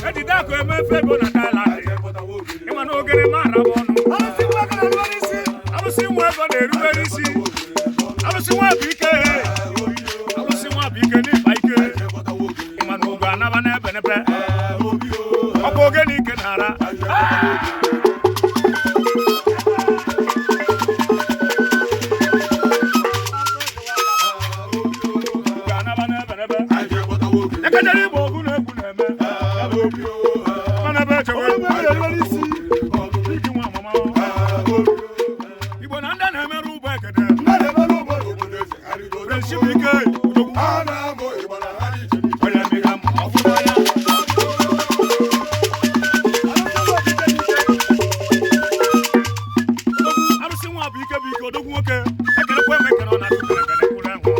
Ejide akụ emefe ego na Thailand. Ịma na ogene mara bụ ọnụ. Arụsị nwa ego na-erubere isi. Arụsị nwa ego na-erubere isi. Arụsị nwa bụ ike. Arụsị nwa bụ ike n'ịkpa ike. Ịma na ugo anaba n'ebe n'ebe. Ọkwa ogene ike na-ara. Ugo anaba n'ebe n'ebe. Ekejere igbo ogu na-egwu na-eme. Mana ebe echewe. Obere nwa ego na-erubere isi. Iji nwa amama. Igbo na ndị na-emerụ ụgbọ ekede. Prince Chibuike, Odogwu. Onye mmiri ama ọfụma ya. Odogwu, arụsị nwa bụ ike bụ ike, odogwu nwoke. Ekelekwa eme ekele ọ na-atụ kere kere kwuru enwe.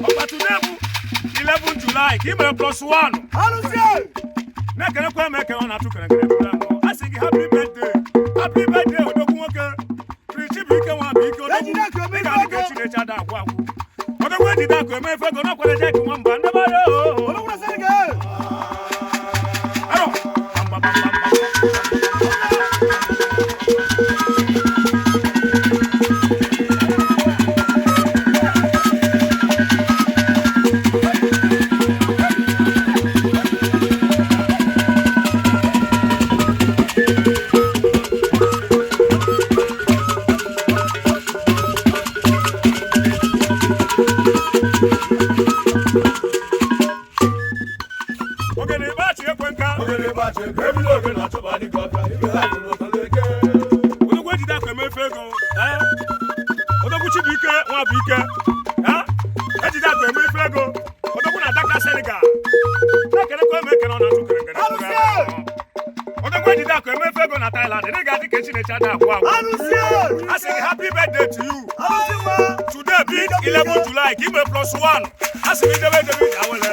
Ọkwa today bụ 11 July ka ị mere plus 1. Arụsị! Na-ekelekwa eme ekele ọ na-atụ kere kere kwuru enwe. A sị gị happy birthday. Happy birthday, odogwu nwoke. Prince Chibuike nwa bụ ike, odogwu. Ejide akụ eme Ị ga-adị ka ife ego. Chineke ada agwụ agwụ. Odogwu ejide akụ eme ife ego n'ọkwara Jack Nwamba ndị bara oo. Odogwu na Senegal. Aro. Bam, bam, bam, bam, bam. Ogene ịgbachi ekwe nka. Odogwu ejide akụ eme ife ego. Eh? Odogwu Chibuike nwa bụ ike. Eh? Ejide akụ eme ife ego. Odogwu na Dakar Senegal. Na-ekelekwa eme ekele ọ na-atụ kere kere. Arụsị! Odogwu ejide akụ eme ife ego na Thailand. Ị ga-adị ka Chineke ada agwụ agwụ. Arụsị! A sị gị happy birthday to you. Arụsị nwa! Today being 11 July, give me plus one. A sị m idebe edebe ije awele.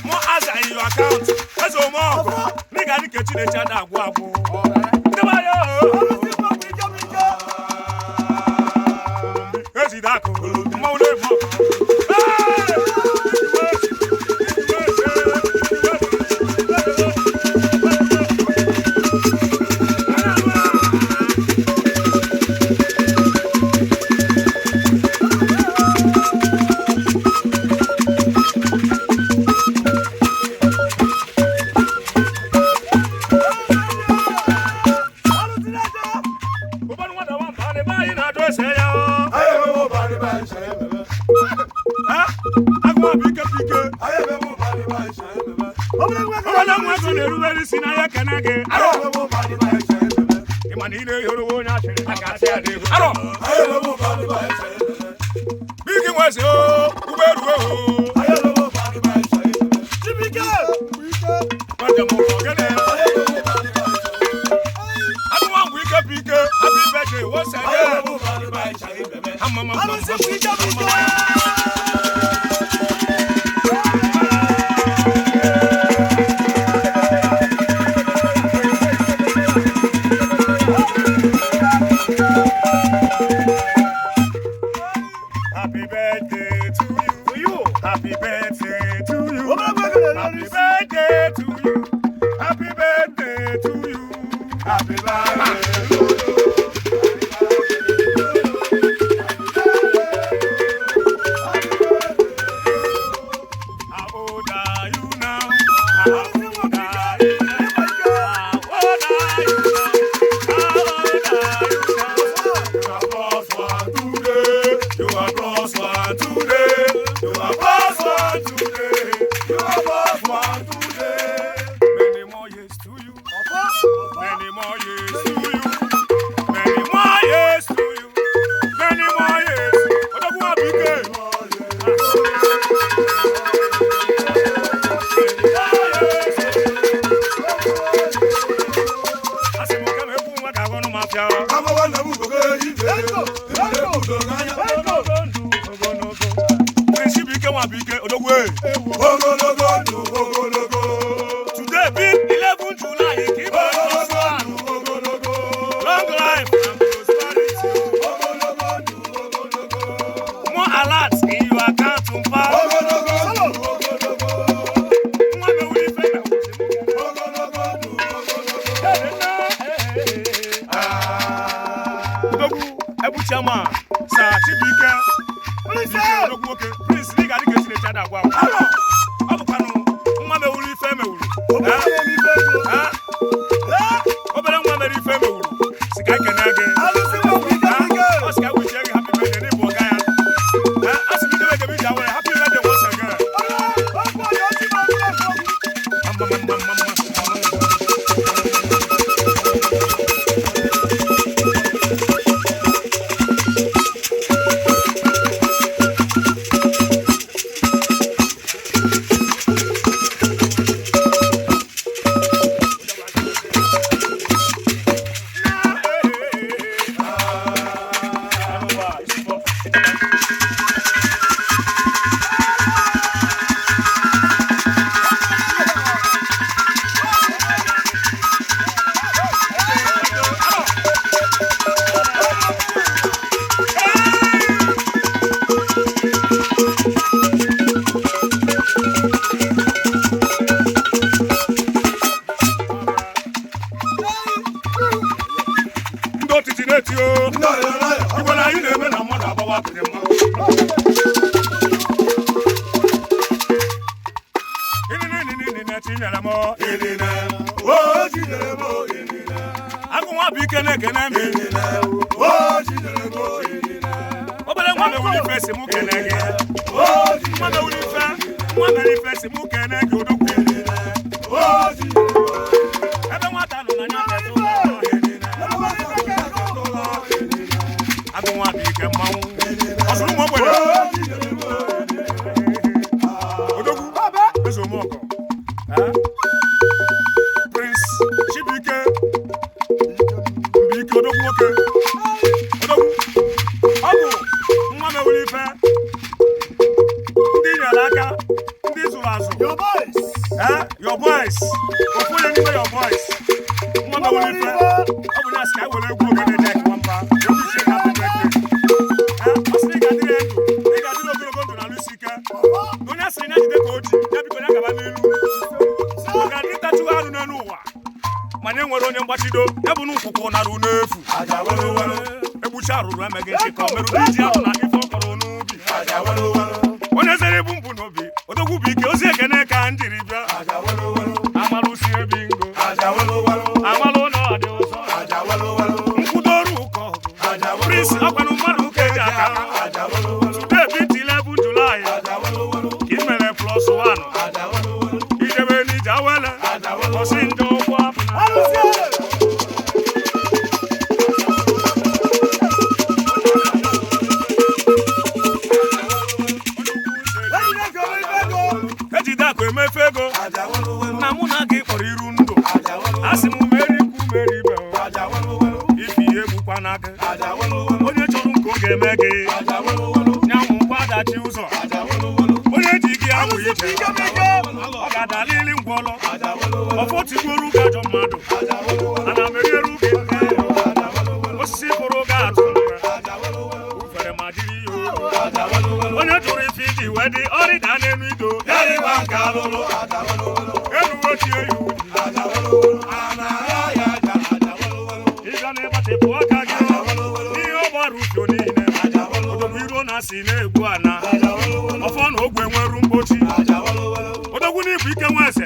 More answer in your account. Eze ome ọgụ. N'ịga dị ka Chineke ada agwụ agwụ. Ndebe anya o. Arụsị nwa bụ ike bụ ike. Ejide akụ. Mmanwụ na-eme ọgụ. Hey! Arụsị na-eje! Ụbọchị nwata nwamba na ebe anyị na-ajụ ese ya o. Ha? Agụwa bụ ike bụ ike. Obere nwa ego Obere nwa na-erubere ego isi. na-erubere isi n'ahịa kene gị. Arọ! Ị ma na ị na-ehoro onye achịrị aka asị ya n'ihu. Arọ! Bigi nweze o, ụgbọelu o. Chibuike! Nwanne m ụlọ gịnị? Agụwa bụ ike bụ ike. Happy birthday, once again. Ama m ama m. Arụsị bụ ike bụ ike. Happy birthday to you. To you. Happy birthday to you. Obere nwa ego na-erubere Happy isi. birthday to you. Happy birthday to you. Happy birthday. How old are you now? How old are you now? How old are you now? How old are you now? You are plus one today. You are plus one today. You are plus one today. You are plus one today. Many more years to you. Many more years to you. Many more years to you. Many more years. Odogwu Abike. Asị m ka m ekwu nwa ga-aghọ ọnụ m afịa. Ego! Ego! Ego! Ogologo ndụ, ogologo. Prince Chibuike nwa Abike, odogwu e. Ogologo ndụ ogologo. Today being 11 July, ka ị bụ plus one. Ogologo. Long life and prosperity. Ogologo ndụ ogologo. More alerts in your account mpa. Ogologo ndụ ogologo. Nwa mewuru ife mewuru. Nwoke Prince, na ị ga-adị ka Chineke ada agwa agwa. Ọ bụkwanụ nwa mewuru ife emewuru. Eh? Eh? Obere nwa mere ife emewuru si ka ekene gị. Ọ sị ka wichie gị happy birthday n'ịbụ ọga ya. Eh, a sị m idebe ejebe ije awere. Happy birthday once again. Mma, mma, mma, mma, mma. Ndị otiti na-eti o. Igwe na anyị na-eme na mmadụ agbawa apịrị mma. Inine tinyere m. Agụ nwa bụ ike na-ekene m. Obere nwa mewuru ife si mụ kene gị. Nwa mewuru ife, nwa mere ife si mụ kene gị, odogwu. Ebe nwata nọ na nya metụ ụlọ. Agụ nwa bụ ike mmanwụ. Ọsụrụ ụmụ ogbenye. Odogwu, eze omeọkọ. Eh? Prince Chibuike Mbike, odogwu nwoke. Odogwu, ọ bụ nwa mewuru ife. Ndị nyere aka, ndị zụrụ azụ. Your boys. Eh? Your boys. Ofu onye n'ime your boys. Nwa mewuru ife. Ọ bụ ya sị ka anyị were egwu ogene Jack Nwamba. Egwu ichie na happy birthday. Eh? Ọ sị na ị ga-adịrị ndụ, ị ga-adịrị ogologo ndụ na alụ isi ike. Na onye asịrị ya jide ka o ji, ya biko ya gaba n'elu. Ọ ga-adị tachuo anụ n'elu ụwa. Mana e nwere onye mgbachido, ya bụ na nkwụkwụ nara n'efu. Egbuchi arụrụ emeghị nchịkọ, merụrụ iji ahụ na ife ọ kọrọ n'ubi. Onye zere ibu mbụ n'obi, odogwu bụ ike ozi ekene ka m jiri bịa. Amalụ si ebi ngo, amalụ na ọ dị ụzọ. Nkwudoru ụkọ, Prince ọkwanụ mmadụ ka eji aka. Today be 11 July, ka ị mere plus one. Idebe n'ije awele, ọsị njọ ụkwụ apụna. Ejide akụ emefe ego, na mụ na gị kpọrọ iru ndụ. Asị m meri ikwu meri ibe o. Ife ihe egbukwana gị. Onye chọrọ nke ọ ga-eme gị. Nyanwụ kwadachi ụzọ. Onye ji gị amụ ije. Ọ ga-adalili ngwọlọ. Ọfọ tigbuoru gị ajọ mmadụ. Ana m erieru gị nne. Osisi fụrụ gị atụ mgbe. Ufere ma jiri ya o. Onye jụrụ ife iji wee dị ọrịda n'elu ido. Elu ochie ya uji. Ịbịa na-ịgbatịpụ aka gị n'ihe ọ gbara ufio niile. Odogwu iro na-asị na-egwu ana. Ọfọ na ogwe nweru mgbochi. Odogwu n'ibu ike nwa eze.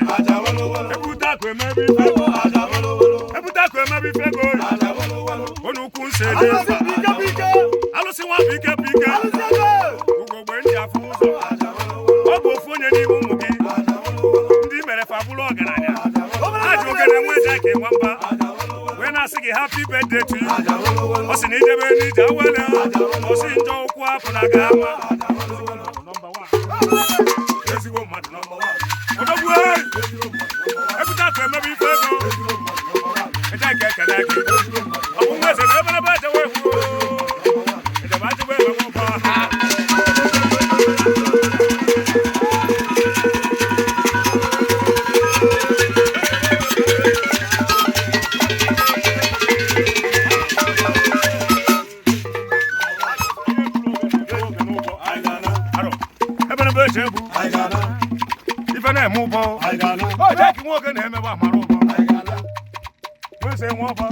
Ebute akụ emebe ife. Ebute akụ emebe ife ego. Onye ukwu nse dị mkpa. Alụsị nwa bụ ike bụ ike. Ugogbe ndị afụ ụzọ. Ọ bụ ofu onye n'ime ụmụ gị. Ndị mere fa bụrụ ọgaranya. Ha ji ogene nwa eze ka nwamba. Wee na-asị gị happy birthday to you. Ọ sị na ijebe n'ije awele. Ọ sị njọ ụkwụ apụ na ga ama. Number one. Ezigbo mmadụ number one. Odogwu ee! Ebute akụ emebe ife ego. Eje ka ekele gị. Ọ bụ nwa eze na eberebe ejewe ewu. Ejebe ajụba ebe nwoke ọha. Eberebe eje egwu. Ife na-eme ụbọ. Jeki nwoke na-emebe amara ụbọ. Nweze nwe ọbọ.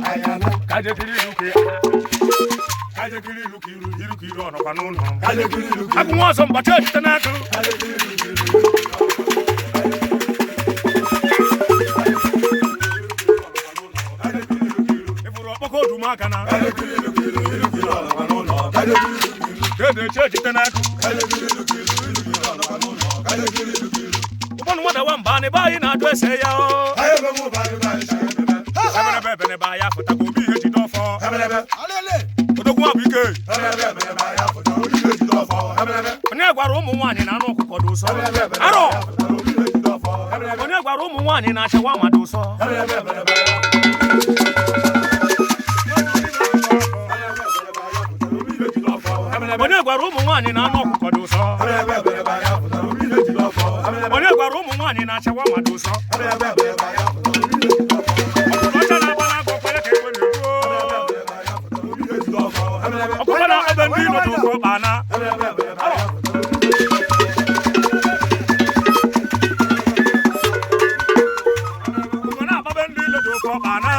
Ka je jiri ilu ka ya. Kajekiri ilu ka iru iru ka iru ọnọkwa n'ụlọ. Agụ nwa ọzọ mgbachi ejite n'agụ. Ịfụrụ ọkpọkọ odumaka na. Dede chi ejite n'agụ. Ụgbọnụ nwada nwamba na ebe anyị na-ajụ ese ya o. Ebelebe ebelebe anyị afụtago obi ihe jide ọfọ. Odogwu abụ ike. Onye gwara ụmụ nwaanyị na anụ ọkụkọ dị ụsọ? Arọ! Onye gwara ụmụ nwaanyị na achawa ama dị ụsọ? Onye gwara ụmụ nwaanyị na anụ ọkụkọ dị ụsọ? Onye gwara ụmụ nwaanyị na achawa ama dị ụsọ? Ọkụkọ ọcha na-agba n'agụ ọkwara ka ekwe na-egbu o. Ọkụkọ na-akpọbe ndị ilo dị ụsọ kpana. Ọkụkọ na-akpọbe ndị ilo dị ụsọ kpana.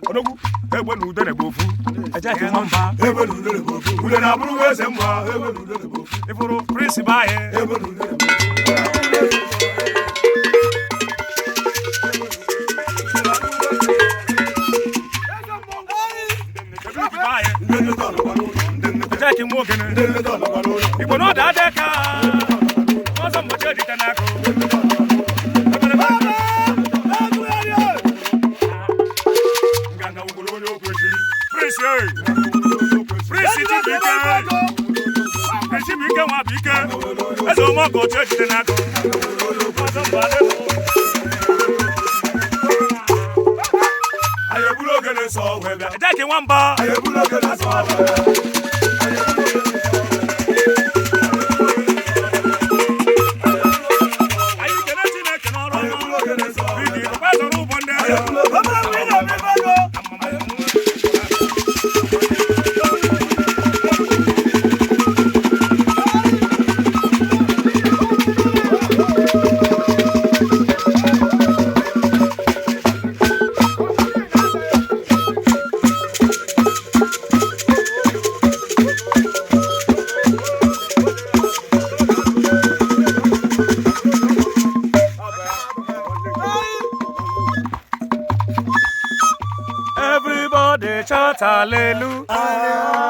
Odogwu, egbe na udene bụ ofu. Ejeki nwamba. Ude na-abụrụ nwa eze mma. Ịfụrụ prịnsịpal anyị. Kedu ibe anyị? Ejeki nwa ogene. Igbo na ọda adị ka. Ọzọ mgbochi ejite n'akụ. Nganga ugboro onye okwu echiri. Prince e. Prince Chibuike. Prince Chibuike nwa bụ ike. Eze ọmọgọ otu ejite n'akụ. Ọzọ mgbe adị bụ. Ejeki nwamba. Anyị kene Chineke n'ọrụ ọma. Bigi ọkwa zọrọ ụbọ ndị agha. Everybody shout hallelujah.